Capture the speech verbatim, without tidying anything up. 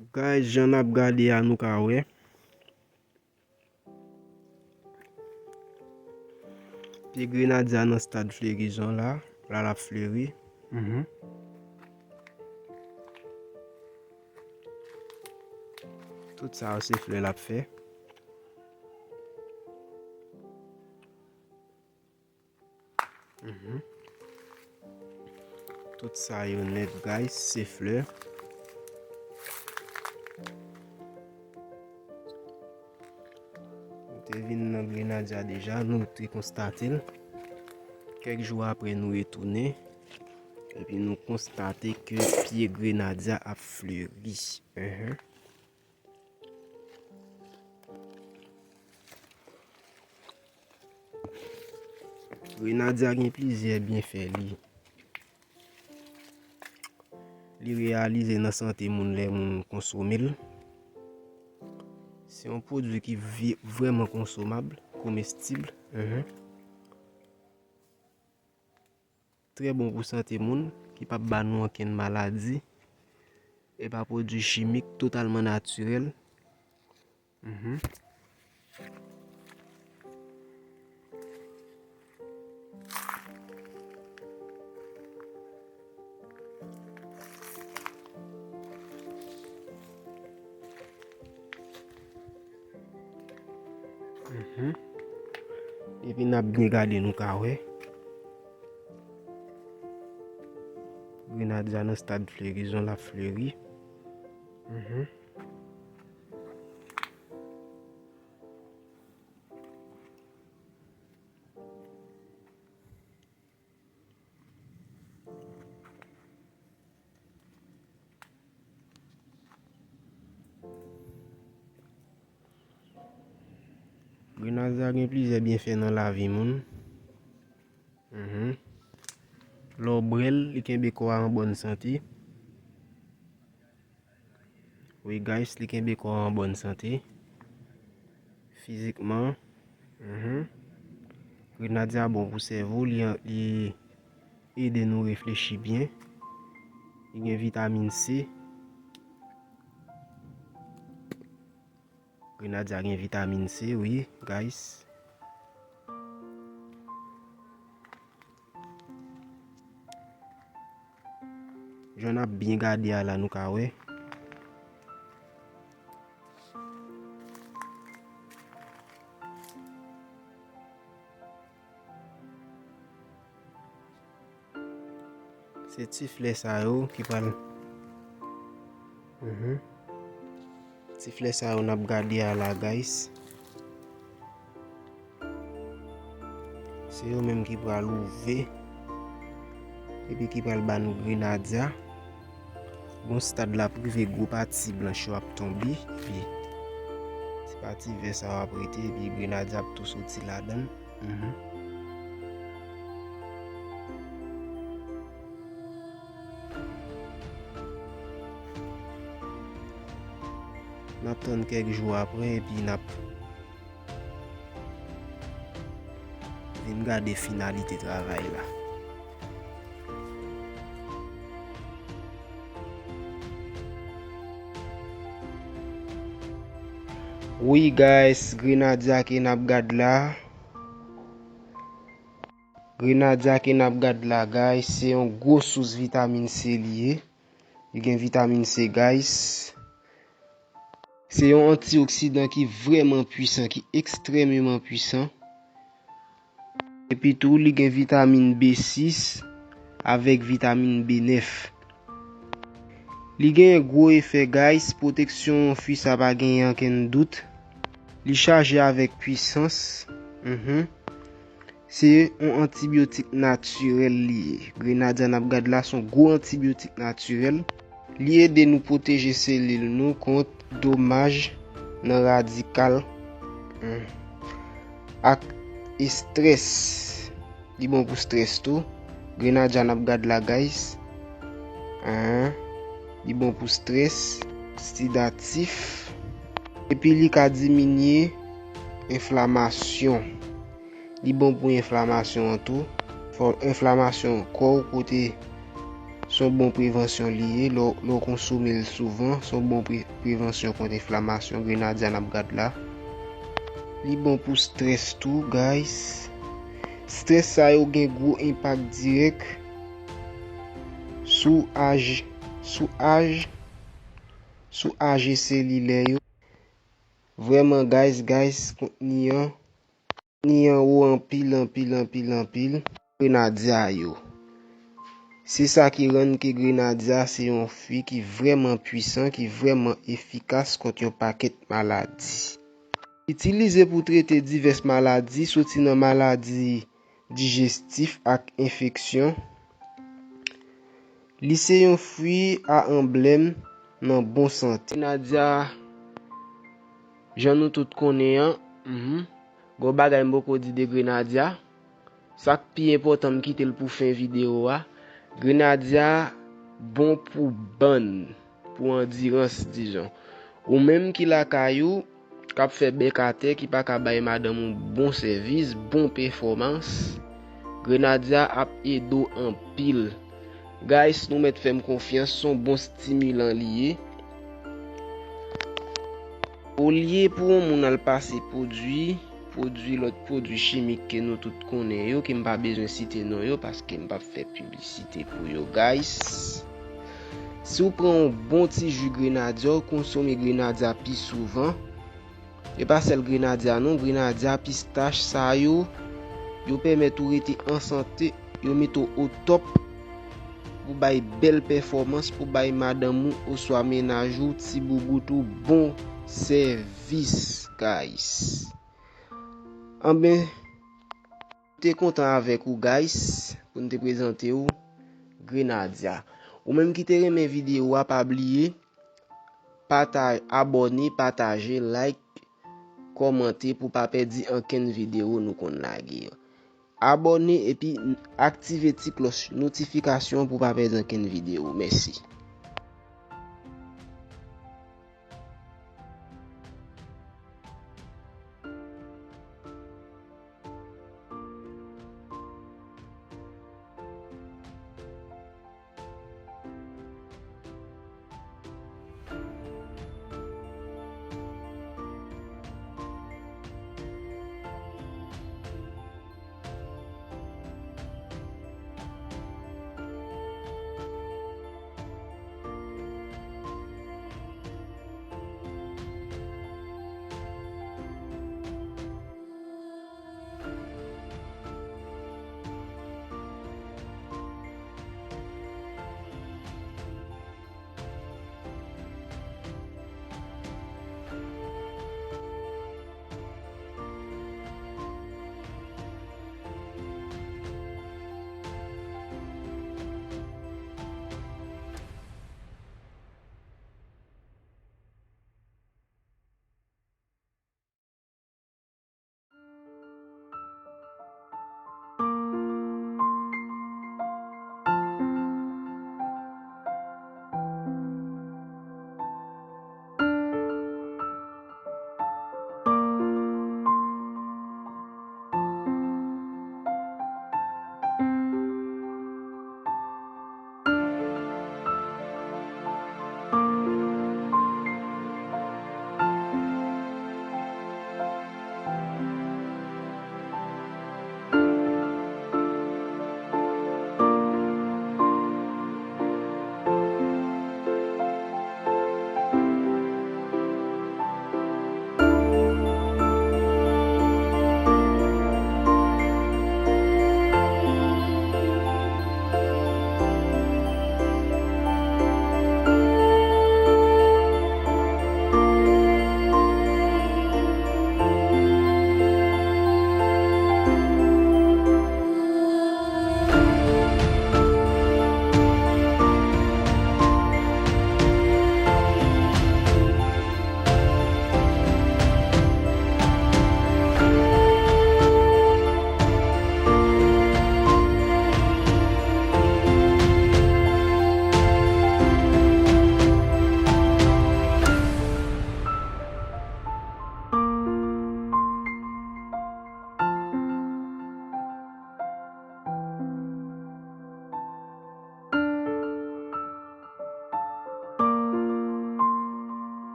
Guys, jan n ap gade a, nou ka wè. Pye grenadya nan stad flerizon la, la l ap fleri. Mhm. Tout sa yo se flè l ap fè. Mhm. Tout sa yo nèt, guys, se flè. Nou te vin nan grenadya deja, nou te konstate l. Kèk jou apre, nou retounen, epi nou konstate ke pye grenadya ap fleri. Mhm. Grenadya gen plizyè byenfè li. Li reyalize nan sante moun lè moun konsome l. Se yon pwodui ki vi-, vrèman konsomab, komestib. Mhm. Trè bon pou sante moun, ki p ap ba nou ankenn maladi. E pa pwodui chimik, totalman natirèl. Mhm. Mhm. Epi n ap byen gade, nou ka wè. Grenadya nan stad flerizon, l ap fleri. Mhm. Grenadya gen plizyè byenfè nan lavi moun. Mhm. Lè w bwè l, li kenbe kò a an bòn sante. Wi, guys, li kenbe kò a an bòn sante. Fizikman. Mhm. Grenadya bon pou sèvo, li, li ede nou reflechi byen. Li gen vitamin C. Grenadya gen vitamin C, wi, guys. Jan n ap byen gade a la, nou ka wè. Se ti flè sa yo ki pral. Mhm. Ti flè sa yo n ap gade a la, guys. Se yo menm ki pral ouvè. Epi ki pral ba nou grenadya. Gon stad l ap rive, gwo pati blanch yo ap tonbe. Epi ti pati vè sa yo ap rete. Epi grenadya ap tou soti ladan l. Mhm. N ap tann kèk jou apre, epi n ap vin gade finalite travay la. Wi, guys, grenadya ke n ap gad la. Grenadya ke n ap gad la, guys, se yon gwo sous vitamin C li ye. Li gen vitamin C, guys. Se yon antioksidan ki vrèman pwisan, ki ekstrèmeman pwisan. Epi tou, li gen vitamin B sis avèk vitamin B nèf. Li genyen gwo efè, guys, pwoteksyon fwi sa pa genyen ankenn dout. Li chaje avèk pwisans. Mhm. Se yon antibyotik natirèl li ye. Grenadya n ap gad la, se yon gwo antibyotik natirèl. Li ede nou pwoteje selil nou kont domaj nan radikal, hmm, ak estrès. Li bon pou strès tou. Grenadya n ap gad la, guys. Hein? Li bon pou strès, oksidatif. Epi li ka diminye enflamasyon. Li bon pou enflamasyon an tou. Fò enflamasyon kò w kote, s-, Se yon bon prevansyon li ye, lè w, lè w konsome l souvan, se yon bon pre-, prevansyon kont enflamasyon. Grenadya n ap gad la. Li bon pou strès tou, guys. Strès sa yo gen gwo enpak dirèk sou aj, sou aj, sou aj selilè yo. Vrèman, guys, guys, kontni an, kontni an wo anpil, anpil, anpil, anpil. Grenadya yo. Se sa ki rann ke grenadya se yon fwi ki vrèman pwisan, ki vrèman efikas kont yon pakèt maladi. Itilize pou trete divès maladi, soti nan maladi dijestif ak enfeksyon. Li se yon fwi a anblèm nan bon sante. Grenadya, jan nou tout konnen an, mhm, gon bagay m poko di de grenadya. Sa k pi enpòtan, m kite l pou fen videyo a. Grenadya bon pou bann, pou andirans, dizon. Ou menm ki lakay ou, k ap fè bèk atè, ki pa ka bay madanm ou bon sèvis, bon pèfòmans, grenadya ap ede w anpil. Guys, nou mèt fè m konfyans, se yon bon stimilan li ye. Olye pou yon moun al pase pwodui, pwodui, lòt pwodui chimik ke nou tout konnen yo, ke m pa bezwen site non yo, paske m p ap fè piblisite pou yo, guys. Si w pran yon bon ti ji grenadya, w konsome grenadya pi souvan, e pa sèl grenadya non, grenadya, pistach, sa yo, yo pèmèt ou rete an sante, yo mete w o top pou bay bèl pèfòmans, pou bay madanm ou oswa mennaj ou, ti boubout ou bon sèvis, guys. Anben, te kontan avèk ou, guys, pou n te prezante w grenadya. Ou menm ki te renmen videyo a, pa bliye pata-, abòne, pataje, like, kòmante pou pa pèdi ankenn videyo nou konn lage yo. Abòne epi aktive ti klòch notifikasyon pou pa pèdi ankenn videyo. Mèsi.